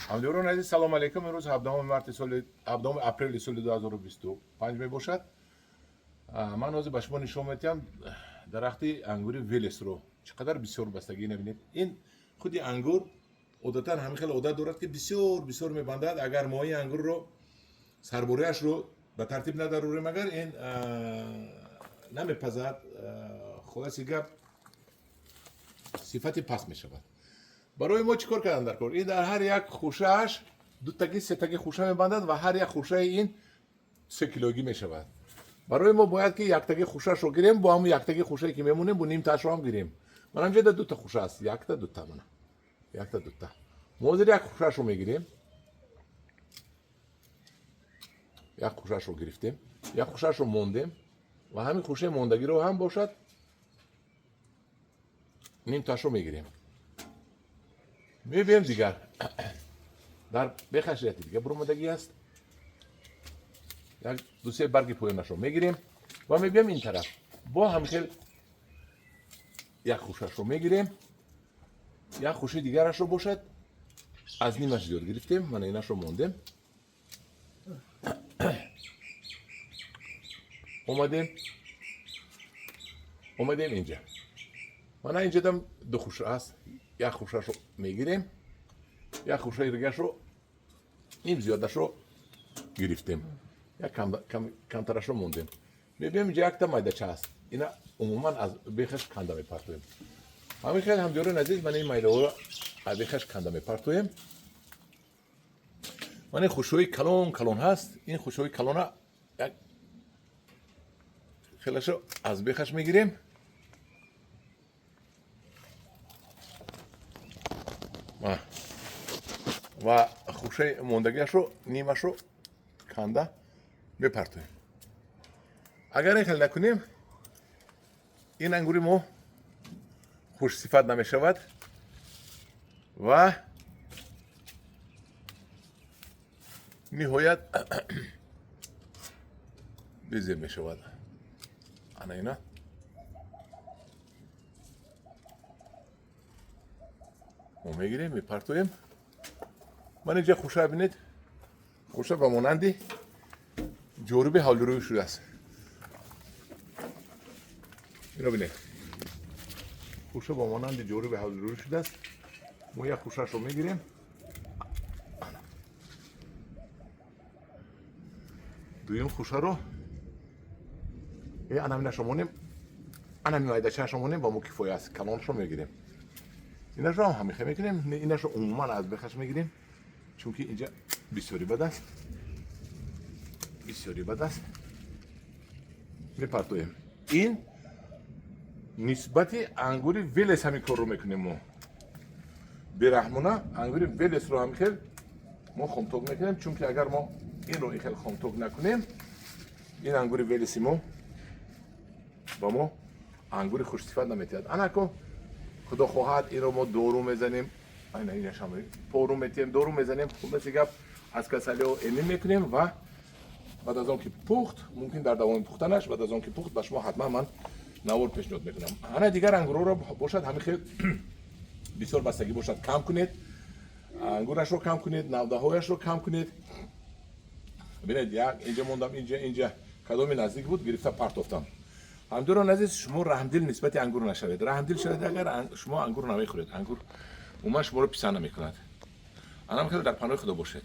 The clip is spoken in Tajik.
Ҳамдиёрони азиз, салом алейкум. Имрӯз 17 марти соли 17 апрели соли 2025 мебошад. Ман ҳозир ба шумо нишон медиҳам дарахти ангури Велесро, чӣ қадар бисёр бастагӣ. Набинед, ин худи ангур одатан ҳамин хел одат дорад, ки бисёр бисёр мебандад. Агар моҳи ангурро сарбориашро ба тартиб надарорем, агар ин намепазад, хулоси гап, сифати паст мешавад. Барои мо чӣ кор кардан дар кор? Ин дар ҳар як хушааш дутаги, сетаги хуша мебандад ва ҳар як хушаи ин 3 килогӣ мешавад. Барои мо бояд ки яктаги хушашро гирем, бо ҳамун яктаги хушае, ки мемонем, бо нимтаашро ҳам гирем. Ман ҳамҷода дута хуша аст, якта, дута, мана якта, дута. Мо ҳозир як хушашро мегирем. Як хушашро гирифтем, як хушашро мондем ва ҳамин хушаи мондагиро ҳам бошад, нимтаашро мегирем. Мебием, дигар дар бехашияти дига буромадагӣ аст, як дусе барги поёнашро мегирем ва мебием ин тараф, бо ҳамхел як хушашро мегирем, як хуши дигарашро бошад, аз нимаш зиёд гирифтем, мана инашро мондем. Омадем инҷа, мана инҷадам ду хуша аст. Як хушашро мегирем, як хушаи дигарашро, ним зиёдашро гирифтем, як камтарашро мондем. Мебием, инҷа якта майдача аст, ина умуман аз бехаш канда мепартоем. Ҳамин хел, ҳамдиёрони азиз, мана ин майдаҳоро аз бехаш канда мепартоем. Мана ин хушҳои калон калон ҳаст, ин хушҳои калона як хелашро аз бехаш мегирем ва хушаи мондагиашро, нимашро канда мепартоем. Агар ин хел накунем, ин ангури мо хушсифат намешавад ва ниҳоят безеб мешавад. Ана ина мо мегирем, мепартоем. Ман инҷа хуша бинед, хуша ба монанди ҷоруби ҳавлирӯӣ шудааст. Ино бинед, хуша ба монанди ҷоруби ҳавлирӯӣ шудааст. Мо як хушашро мегирем, дуюм хушаро анаминашро монем, анами майдачаашро монем, ба мо кифоя аст. Калонашро мегирем, инашро ҳам ҳамихе мекунем. Инашро умуман аз бехаш мегирем, чунки инҷа бисёри бад аст, бисёри бад аст, мепартоем. Ин нисбати ангури Велес ҳамин корро мекунем. Мо бераҳмона ангури Велесро ҳамин хел мо хомток мекунем, чунки агар мо инро ин хел хомток накунем, ин ангури Велеси мо ба мо ангури хушсифат наметиҳад. Анако, худо хоҳад, инро мо дору мезанем, пору метиҳем, дору мезанем, хулоси гап, аз касалиҳо эмин мекунем ва баъд аз он ки пухт, мумкин дар давоми пухтанаш, баъд аз он ки пухт, ба шумо ҳатман ман навор пешниҳод мекунам. Ана дигар ангурҳоро бошад, ҳамин хел бисёр бастагӣ бошад, кам кунед, ангурашро кам кунед, навдаҳояшро кам кунед. Бинед, як инҷа мондам, инҷа кадоми наздик буд, гирифта партофтам. Ҳамдиёрони азиз, шумо раҳмдил нисбати ангур нашавед. Раҳмдил шавед агар, шумо ангур намехӯред, ангур умуман шуморо писанд намекунад. Анам хеле дар паноҳи Худо бошед.